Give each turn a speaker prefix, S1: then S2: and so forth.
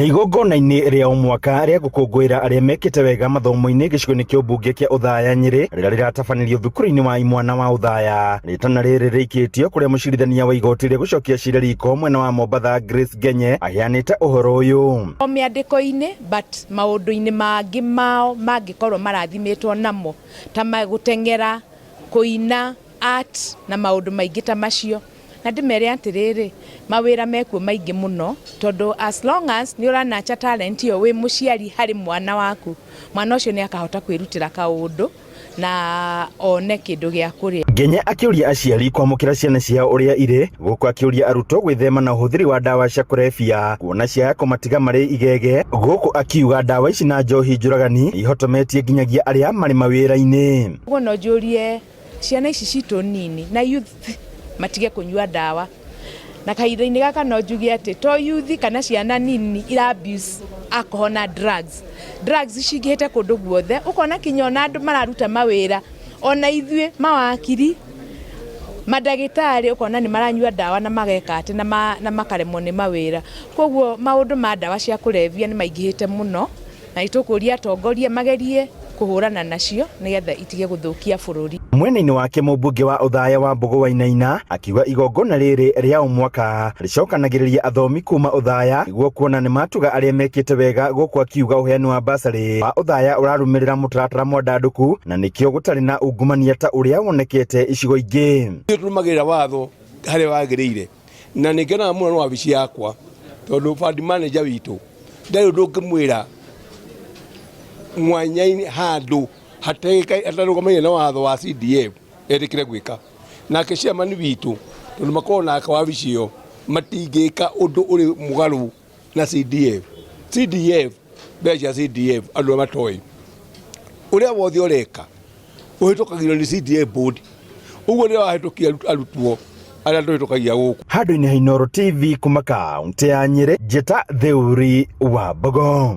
S1: Nĩ igongona-inĩ rĩa o mwaka rĩa gũkũngũĩra arĩa mekĩte wega mathomo-inĩ gĩcigo-inĩ kĩa ũmbunge kĩa Othaya Nyĩrĩ rĩrĩa rĩratabanĩrio thukuru-inĩ wa imwana wa Othaya. Rĩtana rĩrĩ rĩikĩtio kũrĩa mũcirithania wa igoti rĩa gũcokia cira riko mwena wa Mombatha Grace Ngenye aheanĩte ũhoro ũyũ.
S2: O mĩandĩko-inĩ but maũndũ-inĩ mangĩ mao mangĩkorwo marathimĩtwo namo ta gũteng'era, kũina, art na maũndũ maingĩ ta macio. Na ndĩmere atĩrĩrĩ, mawĩra mekuo maingĩ mũno tondũ as long as nĩ ũra nurture talent ĩyo wĩ mũciari harĩ mwana waku, mwana ũcio nĩ akahota kwĩrutĩra kaũndũ na one kĩndũ gĩa kũrĩa.
S1: Ngenye akĩũria aciari kwamũkĩra ciana ciao ũrĩa irĩ, gũkũ akĩũria arutwo gwĩthema na ũhũthĩri wa ndawa cia kũrebia kuona ciaya kũmatiga marĩ igege, gũkũ akiuga ndawa ici na njohi njũragani ihotometie nginyagia arĩa marĩ mawĩra-inĩ.
S2: Ũguo no njũrie ciana ici citũ nini na youth matige kũnyua ndawa na kahinda-inĩ gaka no njuge atĩ to youth kana ciana nini ira abuse alcohol na drugs. Drugs cingĩhĩte kũndũ guothe ũkona kinya ona andũ mararuta mawĩra ona ithuĩ mawakiri mandagĩtarĩ ũkona nĩ maranyua ndawa na mageka atĩ na makaremwo nĩ mawĩra. Koguo maũndũ ma ndawa cia kũrebia nĩ maingĩhĩte mũno na nĩ tũkũria atongoria magerie kũhũrana nacio nĩgetha itige gũthũkia bũrũri.
S1: Mwena-inĩ wake mũmbunge wa Othaya Wambũgũ Wainaina akiuga igongona rĩrĩ rĩa o mwaka rĩcokanagĩrĩria athomi kuma Othaya nĩguo kuona nĩ matuga arĩa mekĩte wega gũkũ akiuga ũheani wa basarĩ wa Othaya ũrarũmĩrĩra mũtaratara mwandandũku na nĩkĩo gũtarĩ na ungumania ta ũrĩa wonekete icigo ingĩ.
S3: Ithuĩ tũrũmagĩrĩra watho harĩa wagĩrĩire na nĩ ngenaga mũno nĩ wabici yakwa tondũ fund manager witũ ndarĩ ũndũ ũngĩmwĩra mwanya-inĩ handũ hatarũgamaine na watho wa CDF etĩkĩre gwĩka. Nake chairman witũ tondũ makoragwo nake wabici ĩyo matingĩka ũndũ ũrĩ mũgarũ na CDF. CDF mbeca cia CDF andũ arĩa matoĩ ũrĩa wothe ũreka ũhĩtũkagĩrio nĩ CDF board ũguo nĩ wahĩtũkia arutwo arĩa tũhĩtũkagia gũkũ.
S1: Handũ-inĩ ha Inooro TV kuma kaũntĩ ya Nyĩrĩ, njĩta Theuri wa Mbogo.